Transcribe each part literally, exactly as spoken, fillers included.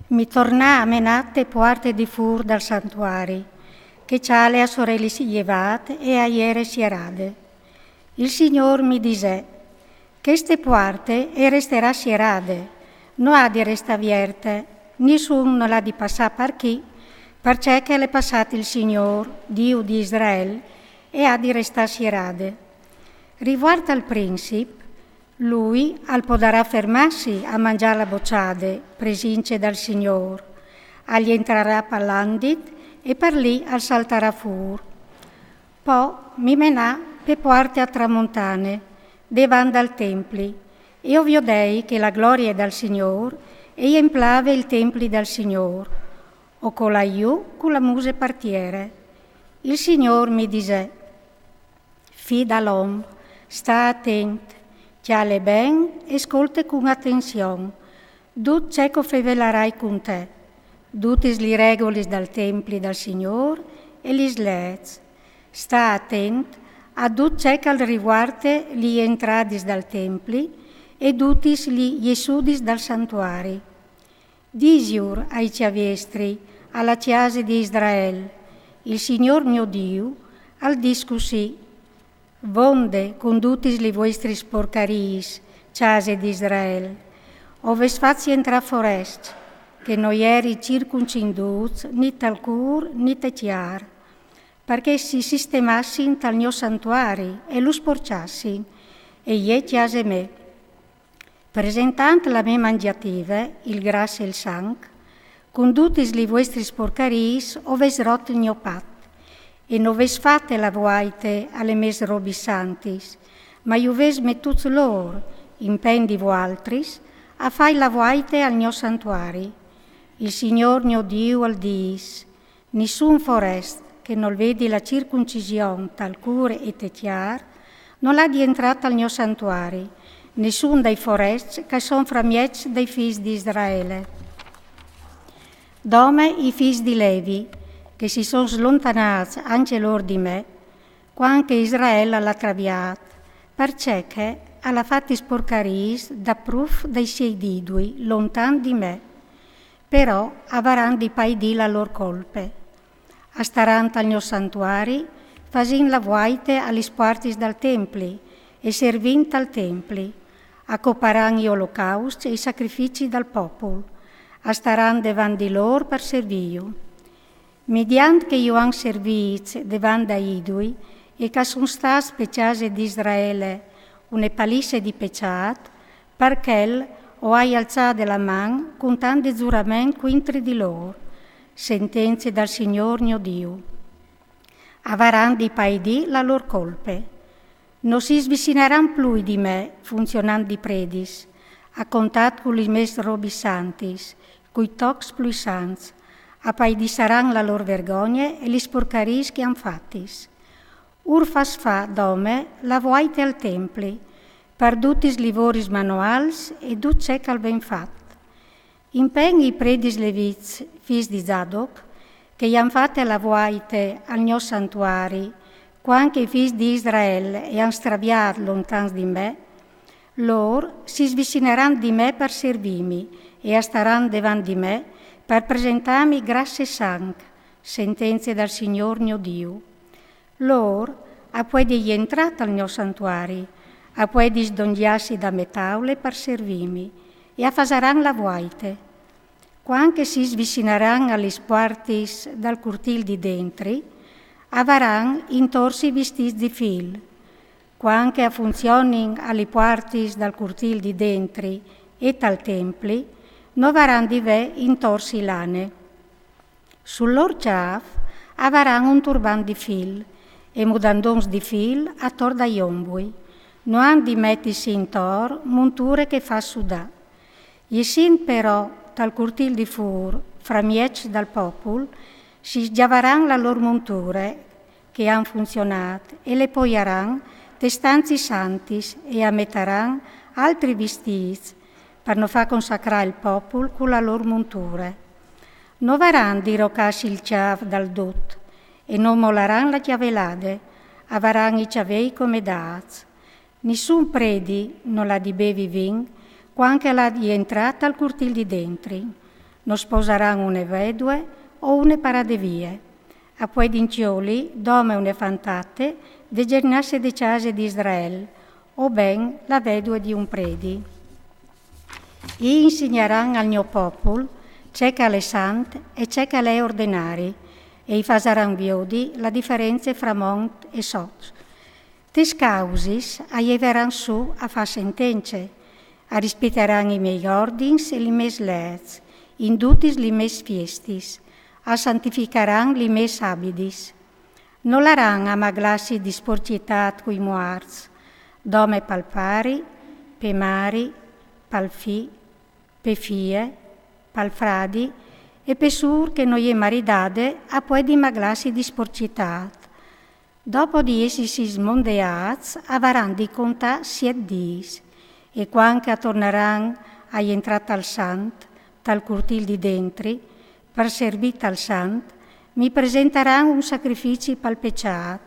Mi tornà a menâ te puarte di fûr dal santuari, che cjale a soreli jevât e a jere sierade. Il Signôr mi disè: Cheste puarte e resterà sierade, no à di restâ vierte, nissun nol à di passâ par chi, parcè che al è passât il Signôr, Diu di Israel, e à di restâ sierade. Rivuart al princip, lui al podarà fermâsi a mangjâ la bocjade, presince dal Signôr, al jentrarà pal andit e par li al saltarà fûr. Po mi menà pe puarte a tramontane, devant dal templi, e o viodei che la glorie dal Signôr e jemplave il templi dal Signôr. O colai jù cu la muse par tiere. Il Signôr mi disè: Fi dal om, sta atent, cjale ben e scolte cun atenzion dut ce che o fevelarai cun te, dutis li regolis dal templi dal Signôr e lis leçs. Sta atent a dut ce che al rivuarte li jentradis dal templi e dutis li jessudis dal santuari. Dîsiur ai cjaviestri, a la cjase di Israel: Il Signôr gno Diu al dîs cussì: Vonde cun dutis li vuestris porcariis, cjase di Israel, o vês fat jentrâ forescj, che no jerin circuncindûts ni tal cûr ni te cjar, parcè si sistemassin tal gno santuari e lu sporcjassin, e je cjase mê. Presentant la mê mangjative, il gras e il sanc, cun dutis li vuestris porcariis o vês rot il gno pat, e no vês fate la vuaite a lis mês robis santis, ma ju vês metûts lôr, impen di vualtris, a fâi la vuaite al gno santuari. Il Signôr gno Diu al dîs: Nissun forescj che nol vedi la circuncision tal cûr e te cjar nol à di jentrâ tal gno santuari, nissun dai forescj che a son framieç dai fîs di Israele. Dome i fîs di Levi, che si son slontanâts ancje lôr di me, cuant che Israel al à traviât, parcè che al à fat lis porcariis dapruf dai siei didui, lontan di me. Però a varan di paî dî la lôr colpe. A staran tal gno santuari, fasint la vuaite a lis puartis dal templi e servint al templi. A coparan i olocauscj e i sacrificis dal popul. A staran devant di lôr par servîju. Midiant che ju àn servîts devant dai idui e che a son stâts pe cjase di Israele une palisse di pecjât, par chel o ai alçade la man cun tant di zurament cuintri di lôr, sentence dal Signôr gno Diu. A varan di paî dî la lôr colpe. No si svicinaran plui di me, funzionant di predis, a contât cu lis mês robis santis, cui tocs plui sants, a paidissaran la lôr vergogne e lis porcariis che a àn fatis. Ur fâs fâ dome la vuaite al templi, par dutis li voris manuals e dut ce che al ven fat. Impen i predis levîts, fîs di Zadoc, che i àn fate la vuaite al gno santuari, cuant che i fîs di Israel i àn straviât lontans di me, lôr si svicinaran di me par servîmi e a staran devant di me par presentâmi gras e sanc, sentence dal Signôr gno Diu. Lôr a puedin jentrâ tal gno santuari, a puedin sdongjâsi da me taule par servîmi, e a fasaran la vuaite. Cuant che si svicinaran a lis puartis dal curtîl di dentri, a varan intorsi vistîts di fîl. Cuant che a funzionin a li puartis dal curtîl di dentri e tal templi, no varan di vê intorsi lane. Sul lôr cjâf a varan un turbant di fîl e mudandons di fîl ator dai ombui. No àn di metisi intor monture che fâs sudâ. Jessint però tal curtîl di fûr, framieç dal popul, si sgjavaran la lôr monture che a àn funzionât e le poiaran tes stancis santis e a metaran altris vistîts par no fâ consacrâ il popul cu la lôr monture. No varan di rocâsi il cjâf dal dut e no molaran la cjavelade, a varan i cjavei come dâts. Nissun predi nol à di bevi vin cuant che al à di jentrâ tal curtîl di dentri. No sposaran une vedue o une parade vie. A puedin cjoli dome une fantate de gjernasse de cjase di Israel, o ben la vedue di un predi. I insignaran al gno popul ce che al è sant e ce che al è ordenari, e i fasaran viodi la diference fra mont e sots. Tes causis a jevaran su a fâ sentence, a rispitaran i miei ordins e li mês leçs, in dutis li mês fiestis, a santificaran li mês abidis. No laran a maglassi di sporcitât cui muarts, dome pal pari, pe mari, pal fi, pe fie, pal fradi e pe sûr che no je maridade a puedi maglassi di sporcitât. Dopo di essisi smondeâts, a varan di contâ siet dîs, e cuant che a tornaran a jentrâ tal sant, tal curtîl di dentri, par servî tal sant, mi presentaran un sacrifici pal pecjât,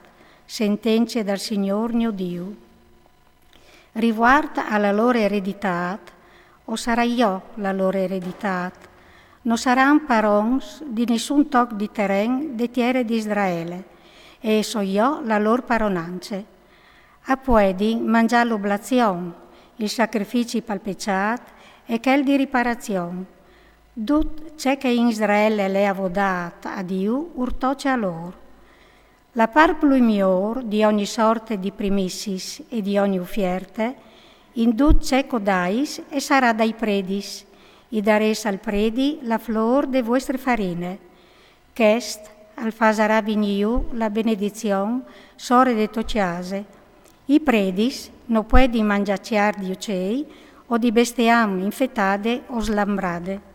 sentence dal Signôr gno Diu. Rivuart a la lôr ereditât, o sarai jo la lôr ereditât. No saran parons di nissun toc di teren de tiere di Israele, e o soi jo la lôr paronance. A puedin mangjâ l'oblazion, il sacrifici pal pecjât e chel di riparazion. Dut ce che in Israele al è avodât a Diu ur toce a lôr. La part plui miôr di ogni sorte di primissis e di ogni ufierte, in dut ce che o dais, e sarà dai predis. I darês al predi la flôr de vuestre farine. Chest al fasarà vignî jù la benedizion sore de tô cjase. I predis no puedin mangjâ cjar di ucei o di bestiam infetade o slambrade.